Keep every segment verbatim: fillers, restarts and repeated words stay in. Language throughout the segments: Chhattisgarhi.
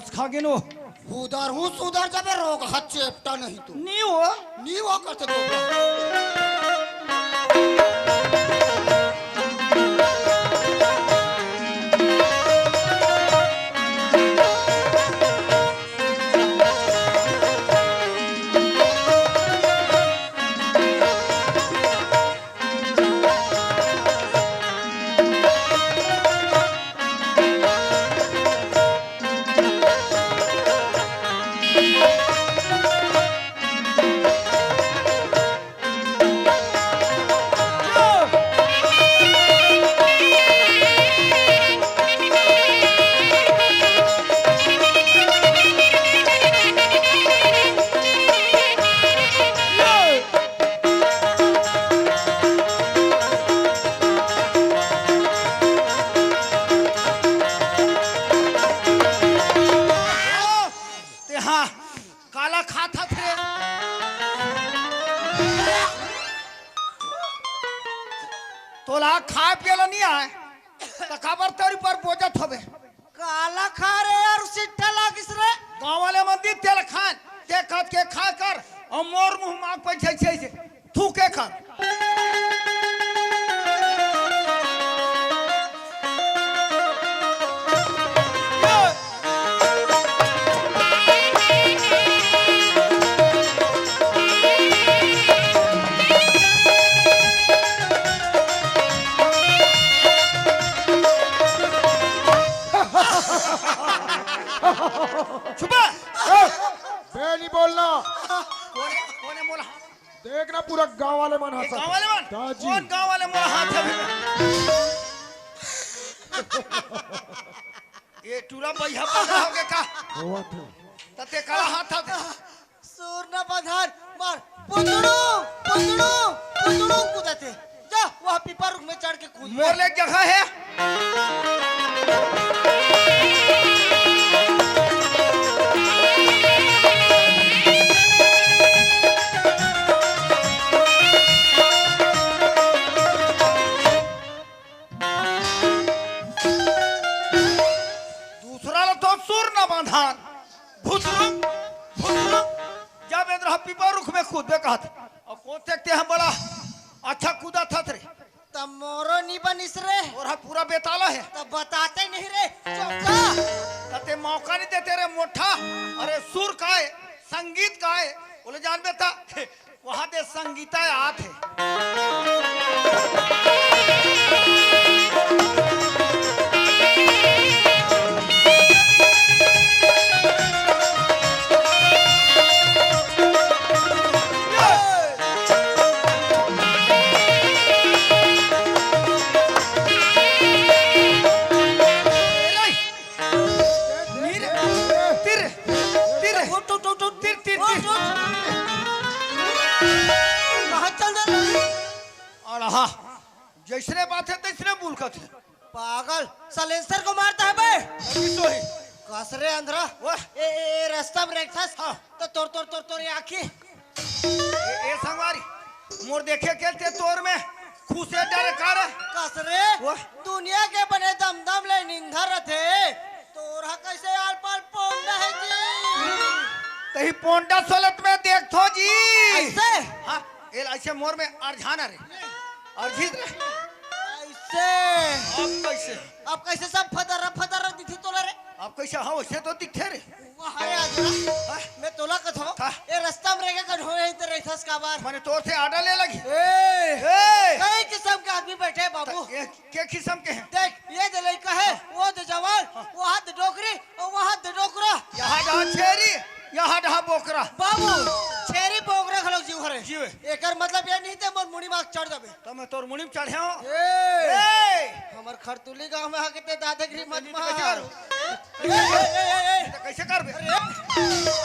खा गेनो। सुधरहूँ सुधर जाबे, रोगहा चेपटा नहीं तो। नी हो। नी हो करते तो। तेहा काला खात हस रे? तोला खाए पिए ला नी आए, त काबर तरी पर बोजत हवे? काला खा रे यार, सिट्ठा लागिस रे। गाँव वाले मन दी तेल खान, ते कत के खा कर, अउ मोर मुँह माग पे छे छे छे थूके कर। छुपा। ए, बे नहीं बोलना। कोने, कोने मोला? देख ना, पूरा गांव वाले मन ये हंसत गांव वाले मन? दाजी। कौन गांव वाले मन हाथ अभी? ये टूरा भैया बंदा हो गया का? होवत है। तते कला हाथ हाथ। सूर न बधार, मार, पुतड़ू, पुतड़ू, पुतड़ू कूदत हे। जा, वह पीपर रुख में चढ़ के कूद। मोर ले जगह है। दूसरा ला तो सुर न बांधान। भुतरुक, भुतरुक, जब एदरा पीपर रुख में कूदबे कहत। अब कौन देखते हैं बड़ा अच्छा कूदा था रे। त मोरो नी बनिस रे। और हा पूरा बेताला है। त बताते नहीं रे, चौका। तते मौका नहीं देते रे मोठा। अरे सुर का है, संगीत का है, बोले जान बेटा, वहाँ दे संगीता आत है। तिर, तिर, तिर, उठ, उठ, उठ, उठ। तिर, तिर, उठ, तिर। उठ। कहाँ चल दे? अरे हाँ, जैसने बात है, तैसने बोल करत है। पागल, साइलेंसर को मारता है बे। अभी तो ही। कस रे अंधरा। वाह। ए, ए, ए, रास्ता में रेखा। हाँ। तो तोर, तोर, तोर, तोर ये आँखी। ए, ए संगवारी, मोर देखे के ते तोर में खुश है डरे का रे? कस रे? वाह। दुनिया के बने दम दम ले निंदा रथे। तोर हा कैसे आल पाल पोंडा है जी? तही पोंडा सोलत में देखथो जी। ऐसे? हाँ, एल ऐसे मोर में अरझाना रे। अरझित रे। ऐसे? अब कैसे? अब कैसे सब फदर फदर दिखी तोला रे? अब कैसे? हाँ, वैसे तो दिखे रे। वाह, अरे आज ना, हाँ? मैं तोला कथो, हाँ? ए रास्ता में रेंगे कथो, यहीं ते रहिथस काबर? माने तोर से आडा ले लगी। ए, ए! कई किस्म के आदमी बैठे हैं बाबू। त-, ए, के किस्म के हैं? देख, ये दे लइका है, हाँ। वो दे जवान, हाँ। वो हाथ दे डोकरी, और वो हाथ दे डोकरा। यहाँ डहा छेरी, यहाँ डहा बोकरा। बाबू, छेरी बोकरा घलो जीव हरे। जीव है। एकर मतलब ये नहीं ते मोर मुड़ी माग चढ़ जाबे। त मैं तोर मुड़ी में चढ़े हूँ। ए! ए! हमर खरतुली गांव में आके ते दादागिरी मत मार। कैसे करूँ? ए, ए, ए, ए, ए। तो कैसे करबे? अरे, अरे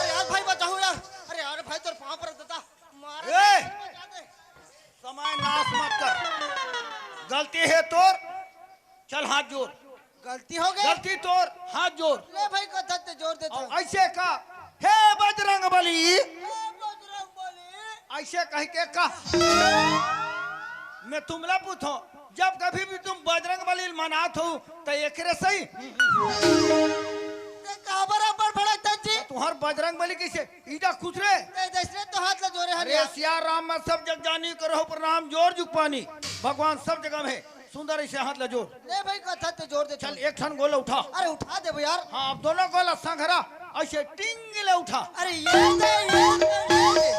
यार भाई बचाओ यार। अरे यार भाई तोर पाँव पर देता। मार ए! दे। समय नाश मत कर। गलती है तोर, चल हाथ जोड़। गलती हो गई। गलती तोर, हाथ जोड़। ले भाई, कथत ते जोर देता। और ऐसे का, "हे बजरंग बली।" हे बजरंग बली। ऐसे कह के का। मैं तुमला पूछो, जब कभी भी तुम बजरंग बली मनात हो, तो एकरे सही। ते काबर अब्बड़ तुहर बजरंग बली कइसे? ईटा खुसरे। ए, दसरे तो हाथ ला जोरे हन अरे यार। सिया राम में सब जग जानी, करहु प्रणाम जोर जुग पानी। भगवान सब जगह में हे। सुंदर अइसे हाथ ला जोर। ले भाई, कथा ते जोर दे चल, तू। एक ठन गोला उठा। अरे उठा देबो यार। हाँ, अब दोनों गोला संघरा अइसे टिंग ले उठा। अरे ये दे, ये दे, ये दे।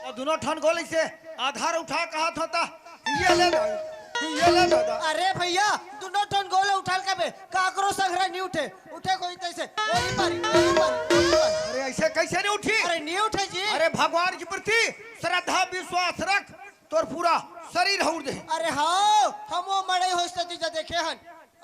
अउ दोनों ठन गोला अइसे आधार उठा कहत होता। ये ले दादा, ये ले दादा। अरे भइया, दोनों ठन गोला उठा ले कबे, काकरो संघरा नहीं उठे। उठे कोई तइसे, ओही पारी, ओही पारी, ओही पारी। अरे अइसे कइसे नहीं उठी? अरे नहीं उठे जी। अरे भगवान के प्रति श्रद्धा विश्वास रख, तोर पूरा शरीर हउर दे। अरे हाँ, हम वो मड़ई होइस त जीजा देखे हन।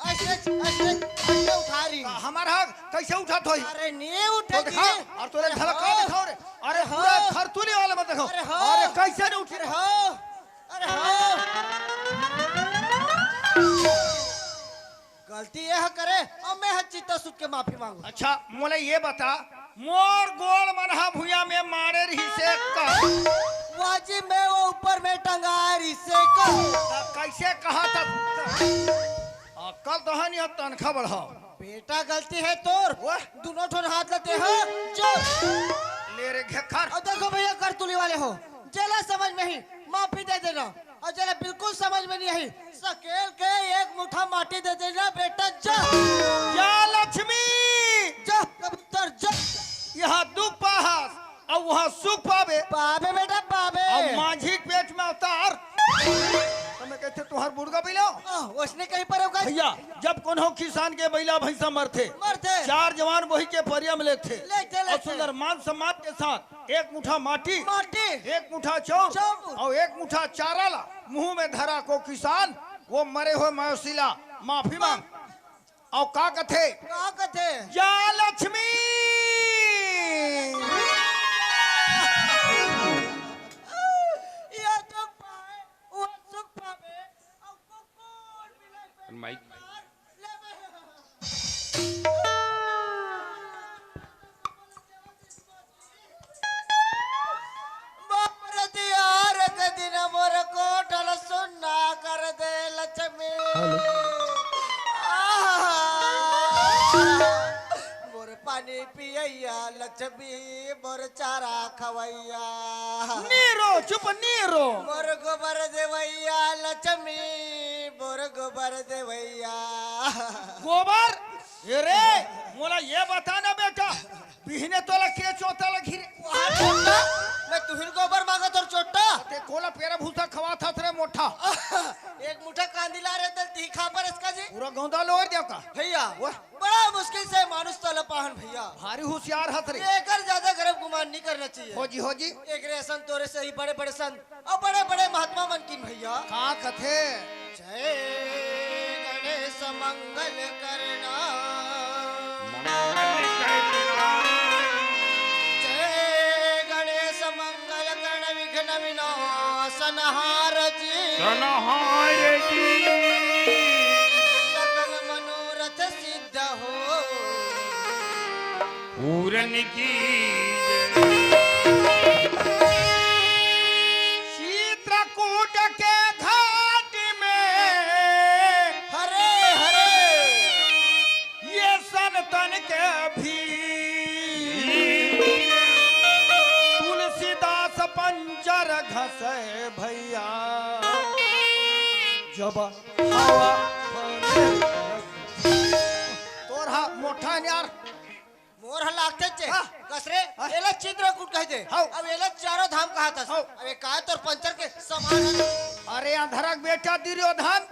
अइसे, अइसे, अइसे उठा रही। का हमार हक कइसे उठत होही? अरे नहीं उठे तो दिखा, जी। अउ तोरे अरे झलका हाँ। दिखाओ रे। अरे अरे पूरा हाँ। खरतुली वाला मत दिखाओ। अरे हाँ। अरे कइसे नहीं उठी? अरे हाँ। अरे हाँ। गलती ये ह करे, अब मैं ह चित्ता सुत के माफी मांगू। अच्छा, मोला ये बता, मोर गोड़ मन ह भुइयां में माड़े रहिसे का? वाजी में वो ऊपर में टंगाए रहिसे का? त कइसे कहत हस? अक्कल तो हे नहीं, तनखा बढ़ाओ। बेटा गलती हे तोर। वाह। दोनों ठन हाथ लेते हो, जो। ले रे घेखर। अउ देखो भइया, करतुली वाले हो, जेला समझ में ही माफी दे देना। अउ जेला बिल्कुल समझ में नहीं आई, सकेल के एक मुठा माटी दे देना बेटा, जा। या लक्ष्मी। जा कबूतर जा। यहाँ दुख पाहस अउ वहाँ सुख पाबे। पाबे बेटा, पाबे। अउ मांझी के पेट में अवतार। त मैं कहिथंव तुहर बुड़गा बिलो। आह, ओसने कहीं पर होगा। भइया, जब कोनो किसान के बइला भइंसा मरथे, मरथे। चार जवान बोही के परिया में लेथे। लेथे, अउ लेथे। सुंदर मान सम्मान के साथ एक मुठा माटी, माटी। एक मुठा चाउर, चाउर। अउ एक मुठा चारा ला मुंह में धरा को किसान, वो मरे हुए मवेशी ला माफी मांग। अउ का कथे? का कथे? या लक्ष्मी! या तो पाए, वो सुख पावे, अउ को कोन मिले पे माइक। बाप रे, तिहार के दिन मोर कोठल सुन्ना कर दे लक्ष्मी। हेलो। आहा। मोर पानी पियैया लक्ष्मी, मोर चारा खवैया। नीरो, चुप नीरो। मोर गोबर देवैया लक्ष्मी, मोर गोबर देवैया। गोबर? ए रे, मोला ये बता ना बेटा, बिहने तोला के चोटा लगही रे? वहाँ चोटा? मैं तुहिन गोबर मांगा तोर चोटा? ते कोला पेरा भूसा खवाथस रे मोठा। एक मुठा कांदी ला रे, तल तीखा पर इसका जी। पूरा गौंदा लोर दिया का? भइया, वाह। बड़ा मुश्किल से मानुष तल पाहन भइया। भारी होशियार हस रे। एकर ज्यादा गरब गुमान नहीं करना चाहिए। हो जी, हो जी। एकरे असन तोरे से ही बड़े बड़े संत अउ बड़े-बड़े महात्मा मन किन भइया। का कथे? जय गणेश मंगल करना। मंगल करना। जय गणेश मंगल करण विघ्न विनाशनहार जी। सनहार जी। सकल मनोरथ सिद्ध हो। पूरन की चित्रकूट के घाट में हरे हरे ये सनतन के भीड़। तुलसीदास पंजर घसे भइया जब हवा बहे। तोर हा मोठा न्यार। मोर ह लागथे चे। हाँ। कस रे, हाँ। एला चित्रकूट कहिथे। हौ। अब एला चारों धाम कहत हस। हौ। अब ए काय तोर पंचर के समान हे। अरे अंधरा के बेटा दुर्योधन,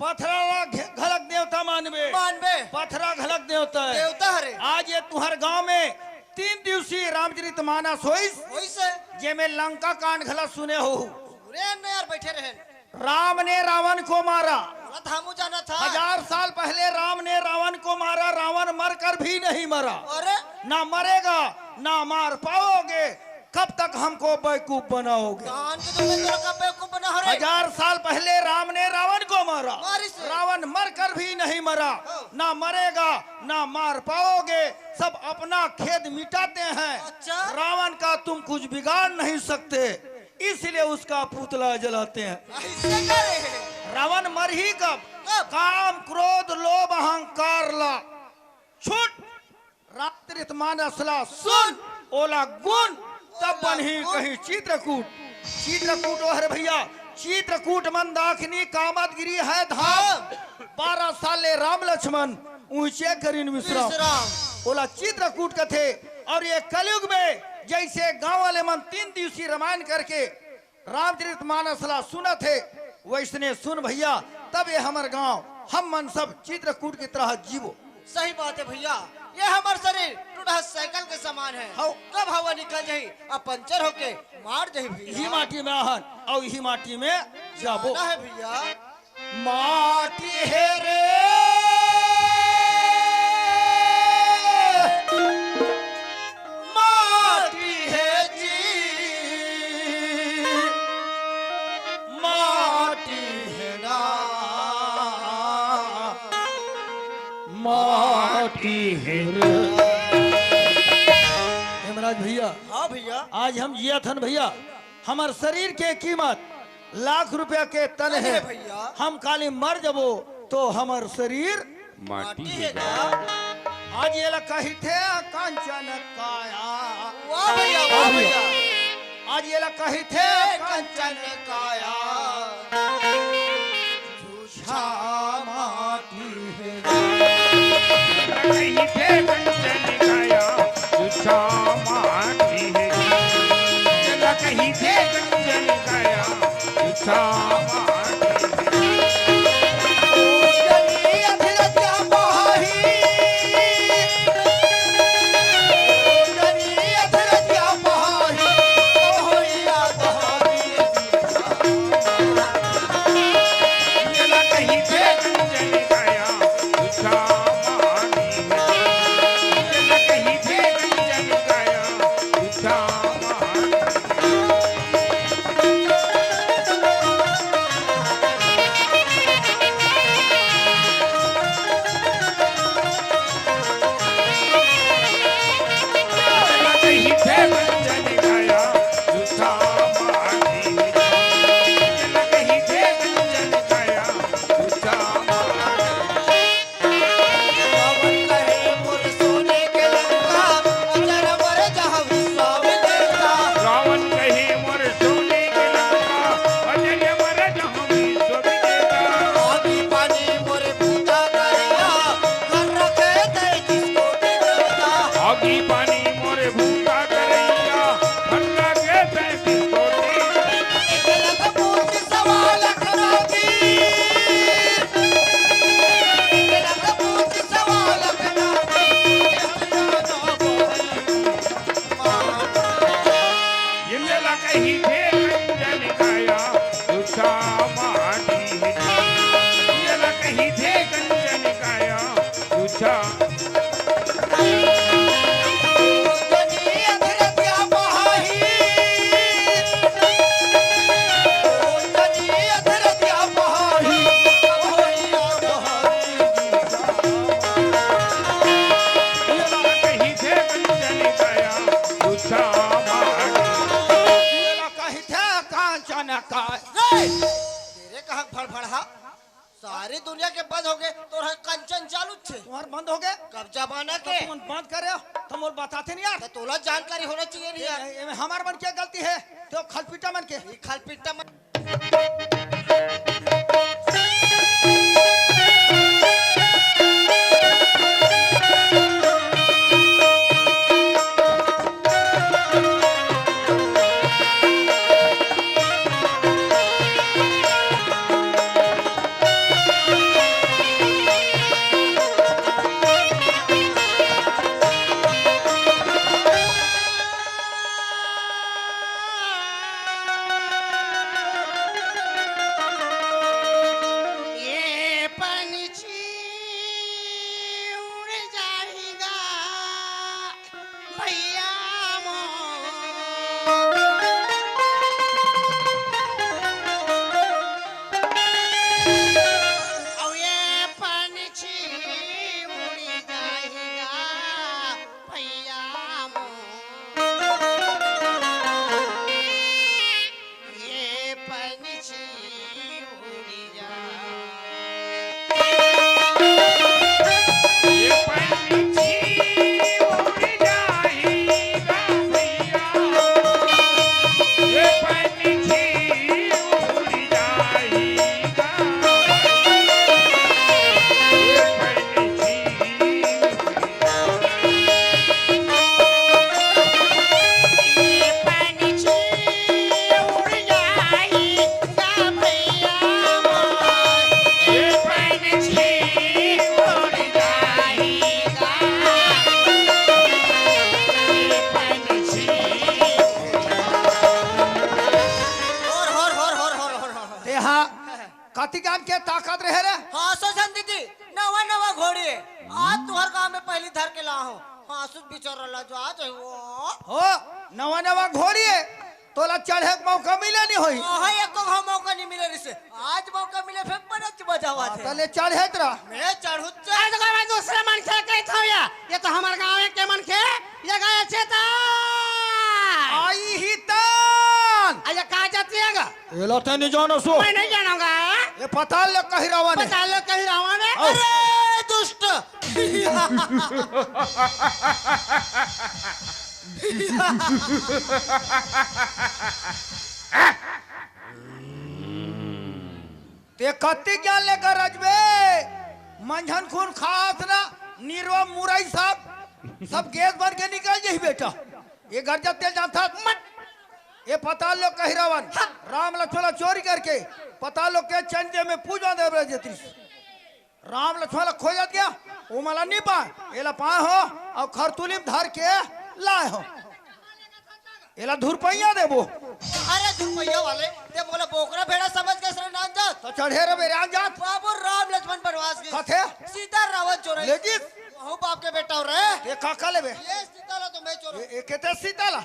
पथरा ला घे-, घलक देवता मानबे। मानबे। पथरा घलक देवता हे। देवता हरे। आज ये तुहर गांव में तीन दिवसीय रामचरित मानस होइस। होइस हे। जेमे लंका कांड घला सुने हो। पूरे अन्ने यार बैठे रहे। राम ने रावण को मारा। बोला था, हमू जाना था। हजार साल पहले राम ने रावण को मारा, रावण मरकर भी नहीं मरा। अरे? ना मरेगा, ना मार पाओगे, कब तक हमको बेवकूफ बनाओगे? जान के तो मैं तेरा का बेवकूफ बना हो रे। हजार साल पहले राम ने रावण को मारा, मारी से। रावण मरकर भी नहीं मरा, हाँ। ना मरेगा, ना मार पाओगे, सब अपना खेद मिटाते हैं। अच्छा। रावण का तुम कुछ बिगाड़ नहीं सकते। इसलिए उसका पुतला जलाते हैं। ऐसे करे। रावण मरही कब? कब? काम, क्रोध, लोभ, अहंकार ला छूट। रात रामचरित मानस ला सुन, ओला गुन, तब बनही कहीं चित्रकूट। चित्रकूट ओ हरे भइया, चित्रकूट मंदाकिनी कामदगिरी हे धाम। बारह साल ले राम लक्ष्मण उहिंचे करिन विश्राम। विश्राम। ओला चित्रकूट कथे। अउ ये कलयुग में जइसे गांव वाले मन तीन दिवसीय रामायण करके रामचरित मानस ला सुनत हे, वइसने सुन भइया, तब ये हमर गांव, हम मन सब चित्रकूट की तरह जीबो। सही बात हे भइया, ये हमर शरीर टुटहा साइकिल के समान हे। हव। कब हवा निकल जाही, अब पंचर होके माड़ जाही भइया। इही माटी में आहन, अउ इही माटी में जाबो। जाना हे भइया। माटी हे रे, माटी हे जी, माटी हे ना, माटी हे रे। हेमराज भइया, हाँ भइया। आज हम जियत हन भइया, हमर शरीर के कीमत लाख रुपया के तन हे। अरे भइया। हम काली मर जबो तो हमर शरीर माटी हे ना। आज एला कहिथे कंचन काया। वाह भइया, वाह भइया। आज एला कहिथे कंचन काया। छा माटी हे। कहिथे कंचन काया, छा माटी हे। कहिथे कंचन काया, छा माटी हे। तेरे कहाँ फड़फड़हा? सारी दुनिया के बंद हो गए, तोर कंचन चालू छे। तुम्हार बंद हो गए? कब जमाना के? तुम बंद करे हो, तुम बोल बताते नहीं यार। तो तोला जानकारी होना चाहिए नहीं यार। ए, ए, हमार मन के गलती हे, तो खलपिट्टा मन के। ये खलपिट्टा मन के ताकत रहे रे। हाँ, सो झन दीदी, नवा नवा घोड़ी हे। आज तुहर गांव में पहली धर के ला हूँ। हाँ, सुध बिचारा ला जा जाए वो। हो, नवा नवा घोड़ी हे, तोला चढ़े के मौका मिले नहीं होई। हाँ, एको घाव मौका नहीं मिले रिसे। आज मौका मिले, फिर बड़े मजा आवा हाँ, थे। तले चढ़े तरा। मैं चढ़ू चे। आज अगर मैं दूसरे मन से कही था या, ये तो हमारे गांव के मन के, ये गए चेता। आई ही तान। अरे कहाँ जाती है गा? एला तैं नहीं जाना सो। मैं नहीं जानूंगा। ये पताल ले कही रावण हे। पताल ले कही रावण हे। आओ। अरे दुष्ट। ते कत्ती ज्ञान लेकर रजबे? मंझन खून खात ना, निरवा मुरई सब, सब गैस बन के निकल जाही बेटा। ये घर जब तेल जानता मत। ये पताल लोग कही रावण, राम लक्ष्मण ला चोरी करके पताल लोग के चंदे में पूजा देवे जेती। राम लक्ष्मण ला खोजत गया, वो मला नहीं पाए, एला पाए हो और खरतुली में धर के लाए हो। एला धुरपैया देबो। अरे धुरपैया वाले, ते मोला बोकरा भेड़ा समझ के सरे नान जात। तो चढ़े रे बेरान जात। बाबू राम लक्ष्मण बनवास गए। कथे? सीता रावण चोरई। लेकिन वहू बाप के बेटा हो रे। ये का का लेबे? ये सीता ला तो मैं चोर हूँ। ए, ए, केते सीता ला?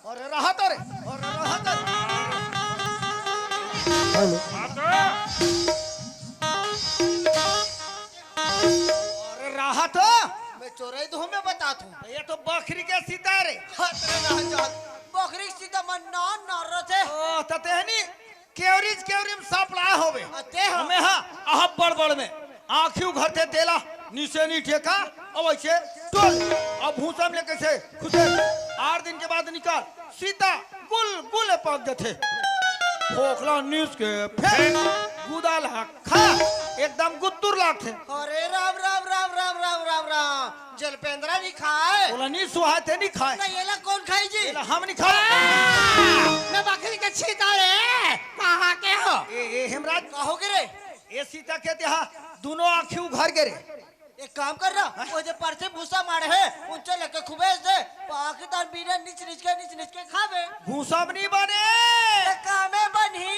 अरे रहा तो रे, अरे रहा तो रे। हेलो। अरे रहा तो। मैं चोरई तो हूँ, मैं बतात हूँ। ये तो बखरी के सीता रे। हाँ, तेरे रहा जात। बखरी के सीता मन ना, ना रथे। ओ, त तेहनी केवरीज केवरी में सापड़ा होवे। अते हो। हमें हाँ, अहब बड़ बड़ में। आँखी उघरते तेला, निसे नी ठेका, अब ऐसे टोल। अब भूसा में लेके से खुदे आठ दिन के बाद निकाल, सीता गुल गुल पक जथे। फोकला नीस के फेर गुदा ला खा, एकदम गुत्तुर लागथे। अरे राम, राम, राम, राम, राम, राम, राम। जलपेंद्रा नहीं खाए। बोला नहीं सुहाए ते नहीं खाए। नहीं, एला कौन खाई जी? एला हम नहीं खाए। मैं बकरी के छीता रे। कहाँ के हो? ए, ए, हेमराज। का हो गे रे? ए सीता के तेहा दोनों आँखी उघर गे रे। एक काम कर ना, हाँ? वो जो परसे भूसा मारे हे, उनसे लेके खुबे दे, पाकिदार बीने निच निच के, निच निच के खावे। भूसा भी नहीं बने। ते कामे बनही।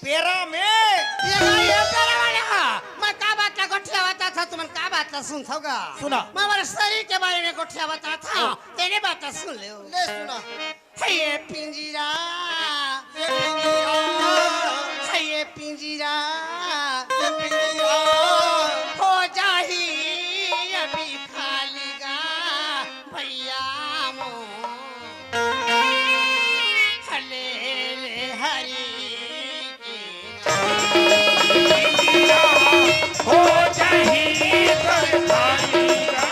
पेरा में। ये भाई, ये पेरा वाले हा। मैं का बात ला गोठिया बता था, तुमन का बात ला सुन थोगा? सुना। मैं हमारे शरीर के बारे में गोठिया बता था, हाँ। तेने बात ला सुन ले। ले सुना। है ये पिंजरा, ये पिंजरा, है ये पिंजरा, ये पिंजरा। हो जाही अभी खाली गा भैया मो। हले ले हरी के हो जाही कर खाली गा भैया।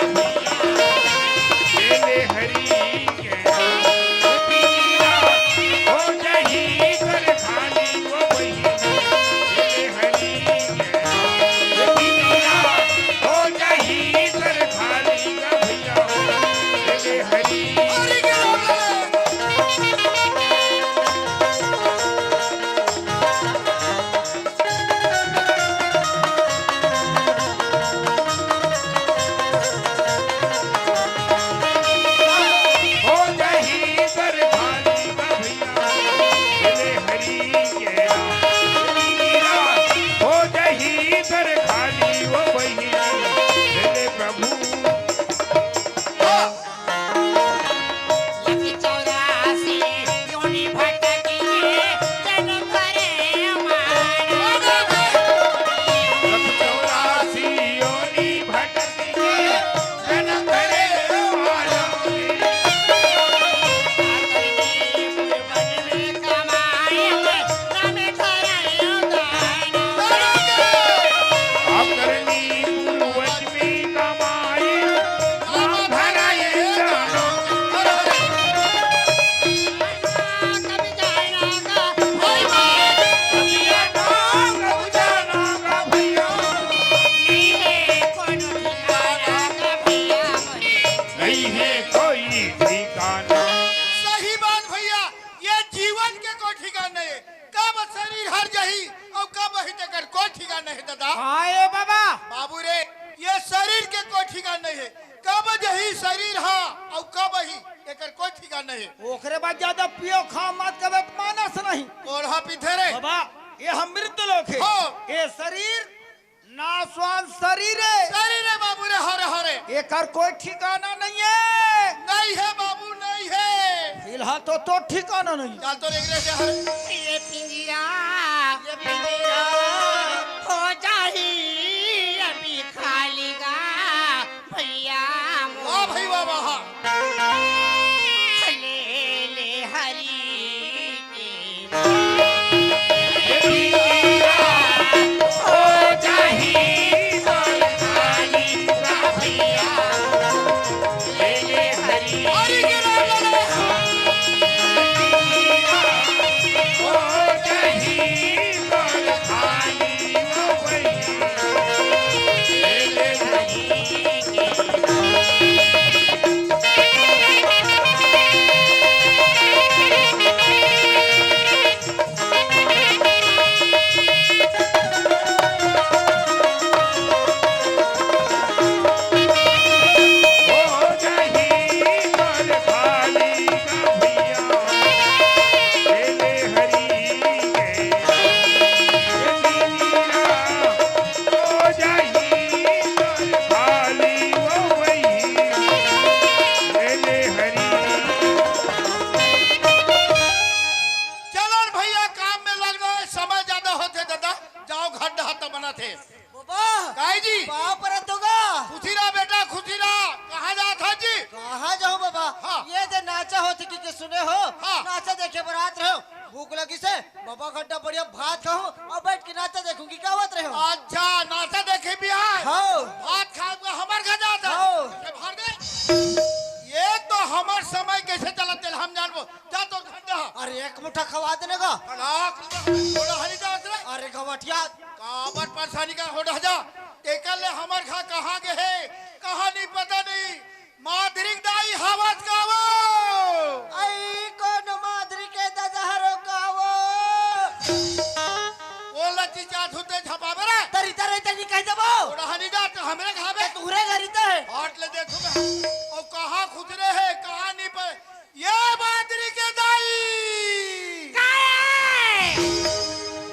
ले ले हरी सही बात भैया, ये जीवन के कोई ठिकाना नहीं है। कब शरीर हर जाही अउ कब ही तेकर कोई ठिकाना नहीं है दादा। हाँ ए बाबा। बाबू रे, ये शरीर के कोई ठिकाना नहीं है। कब जही शरीर हा अउ कब ही एकर कोई ठिकाना नहीं है। ओकरे बाद ज्यादा पियो खा मत कबे मानस नहीं। कोढ़ा पीथे रे। बाबा, ये हम मृत लोक हे। हाँ। ये शरीर नाशवान शरीर हे। शरीर हे बाबू रे, हरे हरे। एकर कोई ठिकाना नहीं हे। नहीं हे बाबू, नहीं हे। फिलहाल तो, तो ठिकाना नहीं। चल तो रेगरे से हरे। ये पिंजरा, ये पिंजरा हो जाही अभी खाली गा। भैया वाह भाई वाह, वाह। ले ले हरी के। हो जाही तोर खाली गा भैया। ले ले हरी। हरी के नाम ले ले। हो जाही तोर खाली गा भैया। चलो न भैया, काम में लग जाओ, समय ज्यादा होथे दादा, जाओ घर डहार त बनत हे। बाबा, काई जी? पाँव परत हों गा। खुशी रहा बेटा, खुशी रहा। कहाँ जात हस जी? कहाँ जाहूँ बाबा? हाँ। ये दे नाचा होथे कहिके सुने हों, हाँ। नाचा देखे बर आत रहेंव। भूख लगिस हे, बाबा घर डहार बढ़िया भात खाहूँ अउ बइठ के नाचा देखहूँ कहिके आवत रहेंव। अच्छा, नाचा देखे बर आए? हाँ। भात खाए बर हमर घर जात हस? हाँ। ए, भार दे। ये तो हमर समय कइसे चलत हे, हम जानबो। जा तोर घर डहार। अरे एक मुट्ठा खवा दे न गा। अरे, थोड़ा हरी जात रे। अरे गवटिया। काबर परेशानी का होड़ा जा। एकर ले हमर घर कहाँ गे हे, कहाँ नहीं पता नहीं। माधुरी के दाई हवस का वो? अई कोन माधुरी के ददा हरो का वो? बोल जी, जा धुते झपाबे रे। तरी तरी तरी कह देबो। थोड़ा हरी जात हमरे घर में। तोरे घर ही तो हे। हाट ले देखो बे। अउ कहाँ खुसरे हे, कहाँ नहीं पे। ये माधुरी के दाई। काय?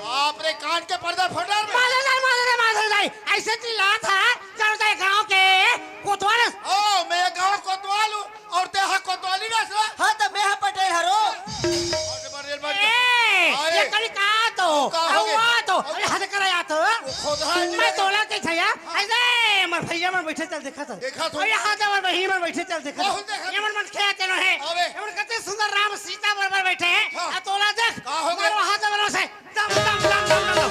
बाप रे, कान के पर्दा फटा रे। माधुरी दाई, माधुरी दाई, माधुरी दाई, अइसे चिल्लात हस, जब तैं गाँव के कोतवाल हस। ओ, मैं गाँव कोतवाल हूँ अउ तैं हा कोतवाली ना सला। हाँ, त मैं हा पटेल हरों। अरे, बाप रे, बाप रे। ए, अरे। ये कभी कहा तो, का हो गया? हुआ तो, अरे, हद कर यार तो। वो खोद रहा है जी। मैं तोला के छया, अइसे, हमर भैया मन बइठे चल देखा था। देखा तो। अरे, हाँ, हमर बहिनी मन बइठे चल देखा था। बहुत देखा। ये मन मन खेत हे। अबे। ये मन कते सुंदर राम सीता बरोबर बइठे हे। हाँ। आ तोला देख, का हो गया? मारो हाथ बरोबर से। दम, दम, दम, दम, दम, दम।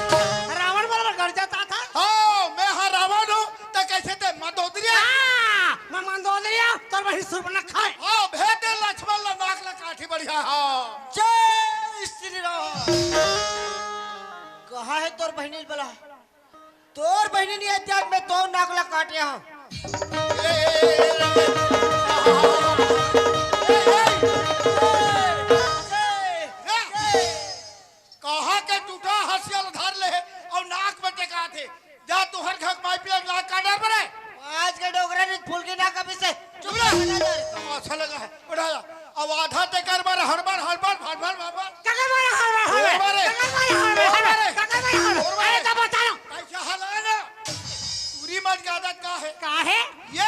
रावण बरोबर गरजत हस। हाँ, मैं हा रावण हूँ, त कइसे तैं मंदोदरी हस? हाँ, मैं मंदोदरी हूँ, तोर बहिनी सूर्पनखा हे। हाँ, भेज दे लक्ष्मण ला नाक ला काटी बढ़िया, हाँ। जय श्री राम। कहाँ हे तोर बहिनी बला? तोर बहिनी नइ हे त मैं तोर नाक ला काटे हँव। ए, ए, ए, ए, ए, ए, ए, ए, ए, ए, ए, ए, ए, ए, कहाँ के टूटा हँसिया ल धर ले हे अउ नाक में टेकात हे। जा तुँहर घर के माई पिया के नाक काट डार बने। आज के डोकरा नइ फुलकी नाक अभी से चुप चुप रह। रह, ना जा रे। अच्छा लगा है, उठा जा। अब आधा ते कर मारे, हड़बड़, हड़बड़, भड़बड़, भड़बड़। ककर मारे हड़बड़, हड़बड़? ककर मारे हड़बड़, हड़बड़? ककर मारे हड़बड़? अरे, तब बता लो। कैसे हाल है ना? पूरी मत के आदत का है? का है?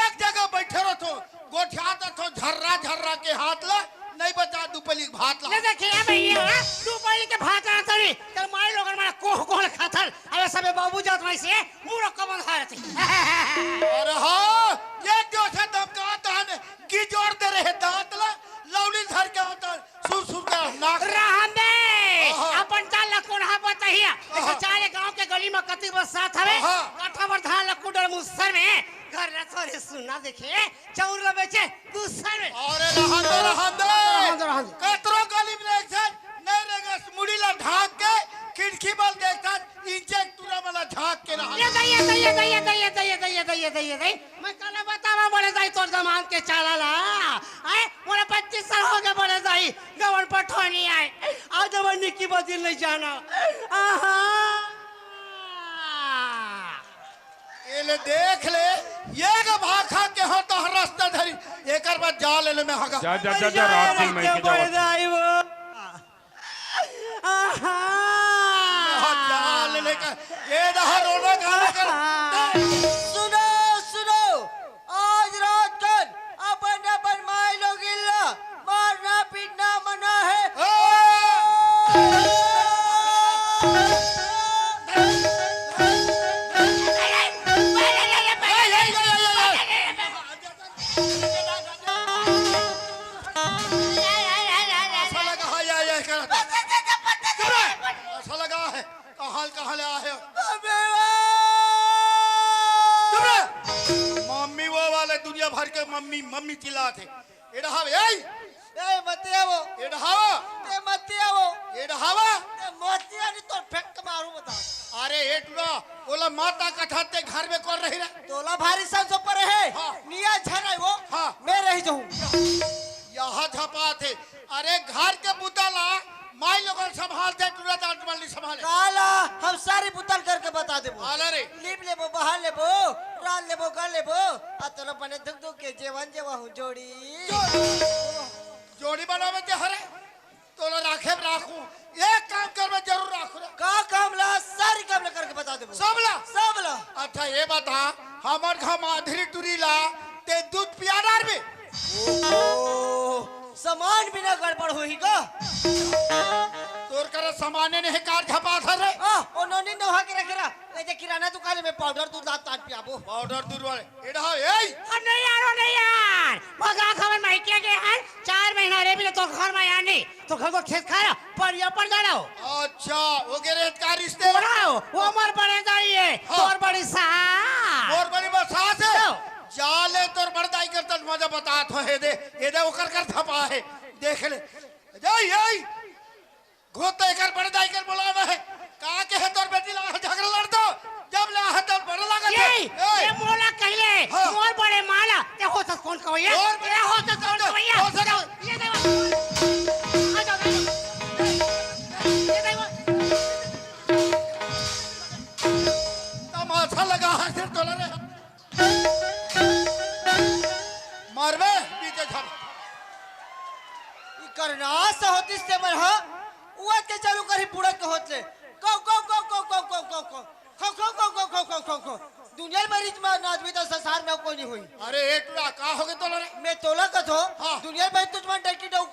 एक जगह बैठे रहो तो, गोठियात रहो, झर्रा, झर्रा के हाथ ला, नहीं बचा दू पली के भात ला। ले देखिए भैया, दू पली के भात ला तनी, तेरे माई लोगन मारा कोह कोह खाथन, अरे सबे बाबू जात वैसे, मुड़ो कमल हारती। अरे हाँ, ये जो से धमकात हन, की जोर दे रहे दांत ला, लौली धर के आता, सुर सुर का नाक। रहन दे, हाँ, हाँ। अपन चाल ला कोन हा बताही। हाँ, ऐसे हाँ। चारे गांव के गली में कति बरसात हवे, हाँ, हाँ। काठा बर धान ला कुडर मुसर में, घर ला थोरे सुना देखे, चाउर ला बेचे, दूसर में। अरे रहन दे, रहन दे। रहन दे, रहन दे। कतरो गली में देख से, नहीं रेंगस, मुड़ी ला ढाक के, खिड़की बल देख से, इंचे एक टूरा वाला झांक के रहा। ये दई, ये दई, ये दई। मैं काला बतावा बड़े दाई तोर जमान के चाला ला। आए, मोला पच्चीस साल हो गए बड़े दाई, गवन पठोनी आए। आज जब निक्की बदिल नहीं जाना। आहा। ये ले देख ले, ये के भाखा के हो तो रास्ता धरी, एकर बाद जा ले ले मैं हगा। जा, जा, जा, जा, रात दिन मैं के बड़े जावत। दाई वो। आहा। ये डहा रोना गाना कर। सुनो, सुनो, आज रात कन अपन अपन माई लोगिन ला मारना पीटना मना है। ऐसा लगा है, या, या, क्या? ऐसा लगा है। कहाँ, कहाँ ले आए हो? अबे वाह! चुप रह। मम्मी वो वाले दुनिया भर के मम्मी, मम्मी चिल्लात हे। एड़ा हवे, ए! ए, मत आवो। एड़ा हवा। ए, मत आवो। एड़ा हवा। ए, मत आ, नहीं तो फेंक के मारू बता। अरे, ए टुरा, ओला माता कथा ते घर में कौन रही रे? तोला भारी संस ऊपर है। हाँ। निया झराई वो। हाँ। मैं रही जाऊँ। यहाँ झपा थे। अरे, घर के बुता ला, माई लोगन संभाल दे, टुरा दांत मार ली संभाले। काला, हम सारी बुतल करके बता देबो। आला रे। लीप लेबो, बहार लेबो, राल लेबो, गल लेबो, आ तोला बने धुक धुक के जेवन जेवा हूँ जोड़ी। जोड़ी। जोड़ी बनावे ते हरे, तोला राखे में राखू। एक काम कर, मैं जरूर राखू रे। का काम ला? सारी काम ला करके बता देबो। सब ला? सब ला। अच्छा, ये बता, हमर घर माधुरी टुरी ला ते दूध पिया डार बे। ओहो, सामान बिना गड़बड़ होही का? तोर करा सामाने नहीं, कार झपा था रे। आ, ओ नोनी नोहा के रखे रहा। ए जे किराना दुकान में पाउडर दूध ला तान पियाबो। पाउडर दूध वाले। एड़ा, ए! अरे नहीं यार, ओ नहीं यार। मगा खबर माइके के हन, चार महीना रे मिले तो घर में आया नहीं। तो घर को खेत खा रहा, पर ये पर जा रहा हो। अच्छा, वो के रेत का रिश्ते। वो रहा हो, वो हमार बड़े दाई है, हाँ। तोर बड़ी सास। मोर बड़ी बड़ी सास है। तो। जा ले तोर बड़ दाई कर तन मजा बता थो है दे, ये दे ओकर कर थपा है, देख ले। जाई, जाई। घोत एकर बड़े दाई कर बोलाना है। का के है तोर बेटी ला झगड़ा लड़ दो। जब ले है तोर बड़े लागत ये, है। ए। ये मोला कहले, हाँ। मोर बड़े माला, ते हो सक कौन कवैया? मोर बड़े ये हो सक कौन कवैया? हो सक ये दे। आ जाओ, आ जाओ। ये दे। तमाशा लगा है सिर तोला रे। मारबे, पीछे झाड़। ई करनास होतिस ते मन ह, उवत के चालू करही बुड़त के होत ले। कौ, कौ, कौ, कौ, कौ, कौ, कौ, कौ। खौ, खौ, खौ, खौ, खौ, खौ, खौ, खौ। दुनिया में रिच मान आदमी तो संसार में कोई नहीं हुई। अरे, ए टुरा, का हो गए तोला रे? मैं तोला कथो, हाँ। दुनिया में तुझ मन डरकी डौ।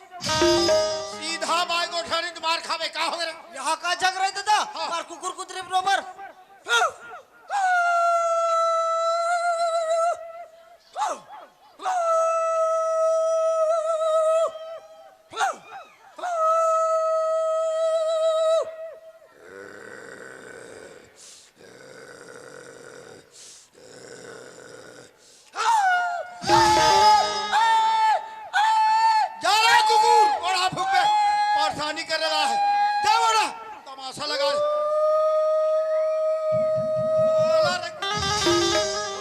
सीधा बाय गोठानी तो मार खावे, का हो गए रे? यहाँ का झगड़ा है दादा? हाँ। मार कुकुर कुतरे बरोबर। जा रे कुकुर, ओढ़ा फूक बे, परेशानी करे रहा है। जा ओढ़ा, तमाशा लगा ले। ओढ़ा रे,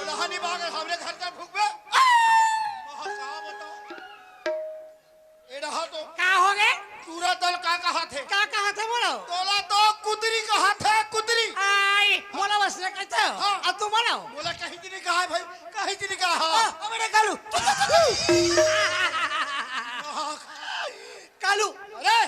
ओढ़ा नहीं भागे, हमरे घर जा फूक बे। महा का बताओ। ए रहा तो। का हो गे? टूरा तोला का कहा थे? का कहा थे बोलो? तोला तो कुतरी कहा थे, कुतरी। आई, मोला बस ने कहते हो? हाँ। अब तू बोलो। मोला कहीं नहीं कहा है भाई, कहीं नहीं कहा। हाँ, अब मैंने कालू। कालू। अरे,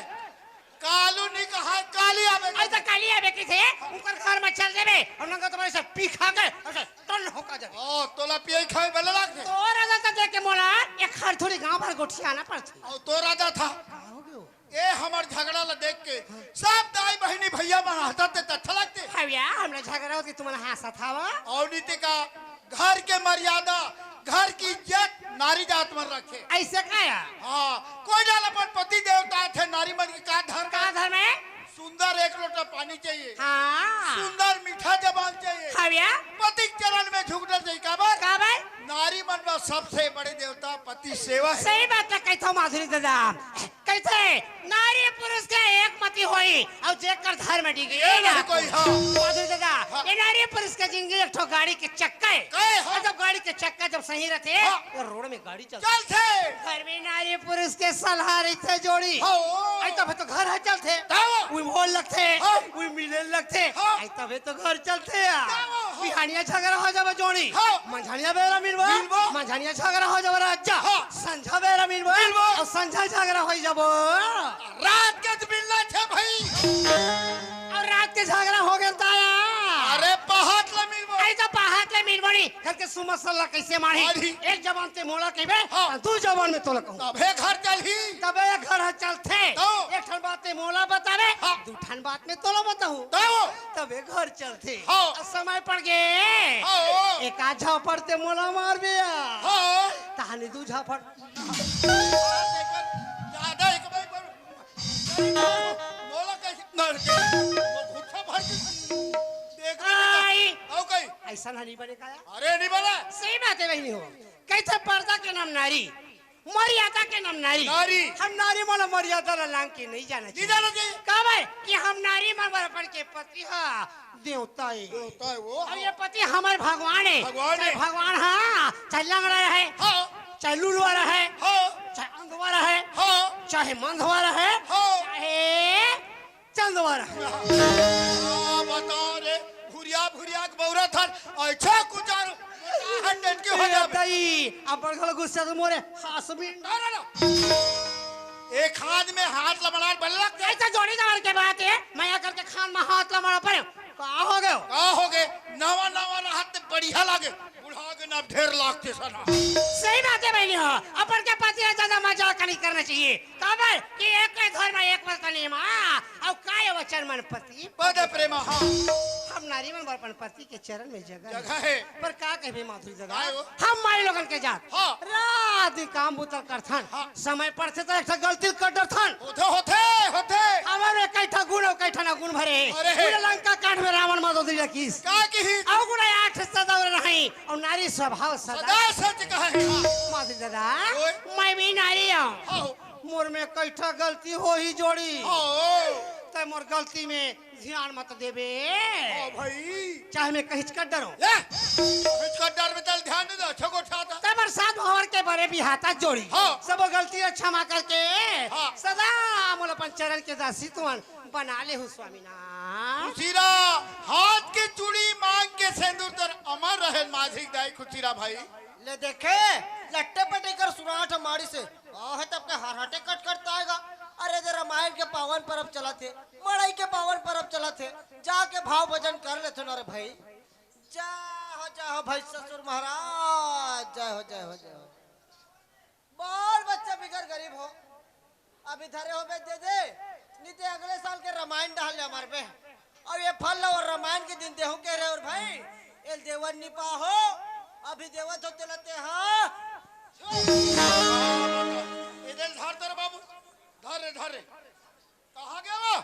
कालू नहीं कहा, काली आवे। अरे तो काली आवे की थे, ऊपर घर में चल देवे, और नंगा तुम्हारे सब पी खा के, और सब टन होका जावे। ओ, तोला पिए खाए बेला लाग थे। तो राजा तो देख के मोला, एक हर थोड़ी गांव भर गोठियाना पड़ती। और तो राजा था। का हो गयो? ए हमर झगड़ा ला देख के सब दाई बहिनी भैया मन हंसत ते अच्छा लगते। हविया, हमला झगड़ा होती तुमन हंसत हवा। और नीति का घर के मर्यादा, घर की इज्जत नारी जात मन रखे। ऐसे का या? हाँ, कोई डाल अपन पति देवता थे, नारी मन के का धर्म का है? धर्म है? सुंदर एक लोटा पानी चाहिए। हाँ। सुंदर मीठा जबान चाहिए। हविया? पति के चरण में झुकना चाहिए। काबर? काबर? नारी मन में सबसे बड़े देवता पति सेवा है। सही बात है, कहता माधुरी दादा। कैसे नारी पुरुष के एक मति होई, और जेकर धर्म डिगे ये ना नहीं कोई, हाँ। माधुरी दादा, हाँ। ये नारी पुरुष के जिंदगी एक ठो गाड़ी के चक्का है। कहे, हाँ। और जब गाड़ी के चक्का जब सही रहते, हाँ। तो रोड में गाड़ी चलथे। चलथे। घर में नारी पुरुष के सलाह रहिथे जोड़ी। हाँ। आई तब तो घर है चलथे। तब। उई मोल लगथे। हाँ। उई मिले लगथे। हाँ। आई तबे तो घर चलथे या। तब, हाँ। बिहानिया झगड़ा हो जाबे जोड़ी। हाँ। मंझानिया बेरा मिलबो। मिलबो। मंझानिया झगड़ा हो जाबे राजा। हाँ। संझा बेरा मिलबो। मिलबो। और संझा झगड़ा हो जाबो। रात के तो मिलना थे भाई। और रात के झगड़ा हो गया ताया। मारी, घर के सुमत सल्ला कइसे मारी? मारी। एक जबान ते मोला कहिबे, हाँ। अउ दू जबान में तोला कहूँ। तभे घर चलही। तभे घर ह चलथे। तो? एक ठन बात ते मोला बताबे, हाँ। दू ठन बात में तोला बताहूँ। तो? तभे घर चलथे। हाँ। अउ समय पड़ गे। हाँ। एक आध झापड़ ते मोला मारबे या। हाँ। तहाने दू झापड़। ज्यादा एक बार मोला कइसे नर के, वो घुट्ठा भर के देख रहे हैं। आई। आओ कहीं। अइसन ह नइ बने का? अरे नइ बने। सही बात हे बहिनी हो। कहिथे पर्दा के नाम नारी, मर्यादा के नाम नारी। नारी। हम नारी मन मर्यादा ला लांघ के नइ जाना चाहिए। जाना चाहिए। काबर कि हम नारी मन बर अपन के पति ह देवता हे। देवता हे वो। अउ ये पति हमर भगवान हे। भगवान हे। भगवान ह, चाहे लंगड़ा रहे, हाँ। चाहे लुलवा रहे, हाँ। चाहे अंधवा रहे, हाँ। चाहे मंधवा रहे, हाँ। चाहे चंदवा रहे। हाँ, बताओ रे, भुरिया भुरिया के बौरा थन, अच्छा कुचार, हट डट के हो ए जाबे। दई, अब बड़खल गुस्सा तो मोरे हाथ में। ना, ना, ना। एक हाथ में हाथ लमड़ा बल्लक। अइसे जोड़ी जवान के बात हे, मैं आकर के खान में हाथ लमड़ा पड़े। का हो गयो? का हो गे? नवा नवा रहत ते बढ़िया लागे, बुढ़ा के ना ढेर लागथे सना। सही बात हे बहिनी हो, अपन के पति ह ज्यादा मजाक नइ करना चाहिए। काबर कि एक घर में एक पत्नी माँ, अउ काय वचन मन पति पद प्रेम, हाँ। हम नारी मन बर अपन पति के चरण में जगह हे। जगह हे। पर का कहिबे माधुरी दादा? काय हो? हम माई लोगन के जात। हाँ। रात दिन काम बुता करथन। हाँ। समय पड़थे त एक ठा गलती कर डरथन। होथे, होथे, होथे। हमर में कई ठा गुण अउ कई ठा ना गुण भरे हे। अरे हे। गुण लंका कांड में रावण माधुरी ला किहिस। का किहिस? अउ गुण आठ सदा रही, अउ नारी स्वभाव सदा। सदा सच कहे। माधुरी दादा, ओए। मैं भी नारी हूँ। हाँ। मोर में कई ठा गलती होही जोड़ी। हाँ। तैं मोर गलती में ध्यान मत देबे। हाँ भाई। चाहे मैं कहिच कर डरो। ले, कहिच कर डर में तल ध्यान दे दो, छगो ठाता। तब बरसात भंवर के बरे बिहाता जोड़ी। हाँ। सब गलती ला क्षमा करके हाँ। सदा मोला अपन चरण के दासी तुमन बना लेहू स्वामीनाथ। खुशीरा, हाथ के चूड़ी मांग के सेंदूर तोर अमर रहे माधुरी दाई खुशीरा भाई। ले देखे, लट्टे पटे कर सुराठ मारी से। आहे तब के हरहटे कट करता आएगा। अरे दे रामायण के पावन परब चलत हे, मड़ई के पावन परब चलत हे, जाके भाव भजन कर लेथो ना रे भाई। जा हो, जा हो भाई ससुर महाराज, जय हो, जय हो, जय हो। बाल बच्चा बिगर गरीब हो, अभी धरे होबे दे दे, नइ ते अगले साल के रामायण डहर ले मारबे। अउ ये फल ला अउ रामायण के दिन देहूं कहे रहे अउ भाई, एला देवन नइ पाहो, अभी देवत हो तेला ते हा। एदे ल धर तोर बाबू, धर रे, धर रे। कहाँ गया वो?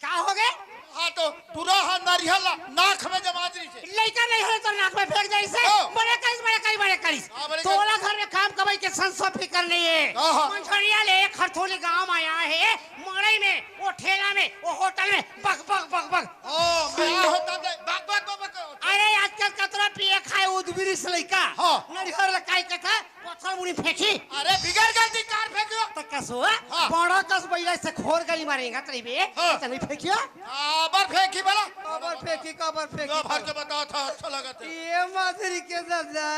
का हो गे? हाँ तो टुरा हा नरिहा ला नाक में जमा दिस हे। लइका नइ होय त नाक में फेंक दिस हे। हाँ। बड़े करिस, बड़े करिस, बड़े करिस। हाँ, बड़े करिस। तोला घर में काम कमाई के संसो फिकर नइ हे। हाँ, हाँ। मंझरिया ले एक हरथोली गांव में आए हे, मड़ई में, वो ठेला में, वो होटल में, बक, बक, बक, बक। ओ, मैं होता तो बक, बक, बक, बक। अरे, आजकल कतरा पिए खाए उदबिरिस लइका। हाँ। नरिहर ला काई कथा, पत्थर मुड़ी फेंकी। अरे, बिगर गलती कार फेंकियो। त कसो, हाँ। बड़ा कस बइला से खोर गली मारेगा तरी बे। हाँ। त नइ फेंकियो? काबर फेंकी बोला? काबर फेंकी, काबर फेंकी? जो भर के बतावत हा, अच्छा लगत हे। ये माधुरी के दादा।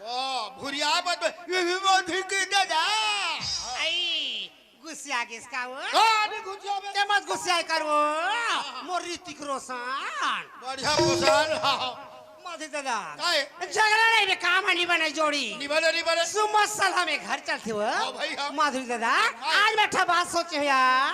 वाह, भुरिया बात बे, ये भी माधुरी के दादा। आई, गुस्सिया गेस का वो? हाँ, अभी गुस्सिया बे। ते मत गुस्सिया कर वो। हाँ, हाँ। मोर ऋतिक रोशन। बढ़िया रोशन, हाँ, हाँ। माधुरी दादा। काय? झगड़ा नइ बे, काम ह नइ बने जोड़ी। नइ बने, नइ बने। सुमत सलाह में घर चलथे वो। हाँ भाई, हाँ। माधुरी दादा, हाँ। आज मैं ठा बात सोचे हो यार।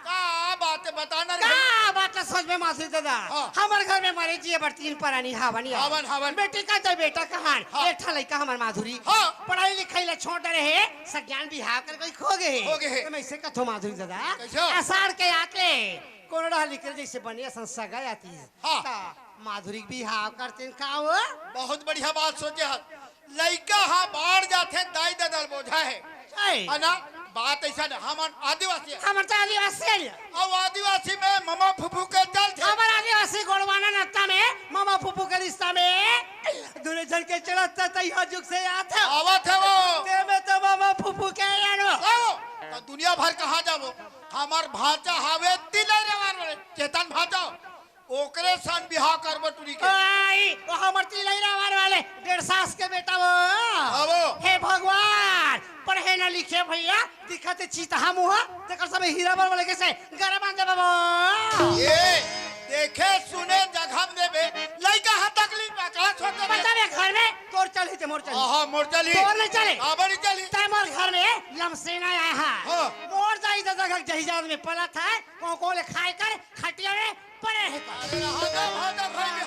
का बात हे, बता ना रे। का बात ला सोचबे माधुरी दादा? हाँ। हमर घर में मरे जिए बर तीन परानी हावन यार। हावन, हावन। बेटी का तो बेटा कहान, हाँ। एक ठा लइका हमर माधुरी। हाँ। पढ़ाई लिखाई ला छोड़ डरे हे, सज्ञान बिहाव कर कोई खो गे हे। खो गे हे। त मैं अइसे कथों माधुरी दादा, कइसे? आषाढ़ के आत ले कोनो डहर निकल जइसे बने असन सगा आतिस। हाँ। त माधुरी के बिहाव करतेन का वो? बहुत बढ़िया बात सोचे हस। लइका हा बाढ़ जाथे, दाई ददा ल बोझा हे। सही। है ना? बात अइसन हे, हमन आदिवासी हन। हमन त आदिवासी हन। अउ आदिवासी में ममा फूफू के चलथे। हमर आदिवासी गोड़वाना नत्ता में ममा फूफू के रिश्ता में दूनों झन के चलत त तइहा जुग से आत हे। आवत हे वो। ते में त ममा फूफू के आनो। आओ, त दुनिया भर कहाँ जाबो? हमर भांचा हावे तिलई रावर वाले, चेतन भांचा। ओकरे सन बिहाव करबो टुरी के। आई, वो हमर तिलई रावर वाले, डेढ़ सास के बेटा वो। हाँ वो। हे भगवान, पढ़े न लिखे भइया, दिखत हे चितहा मुहा, तेकर सब हीरा बर वाले कइसे गरा बांध देबो। ए, देखे सुने जघा म देबे, लइका हा तकलीफ में तोर चलही ते मोर चलही। आहा, मोर चलही। तोर नहीं चले। काबर नहीं चलही? तै मोर घर में लमसेना आय हा। हाँ। मोर दाई ददा के जहिजाद में पलत हे, कोको ले खाय कर खटिया में पड़े हे। अरे, हाँ, हाँ, हाँ, हाँ।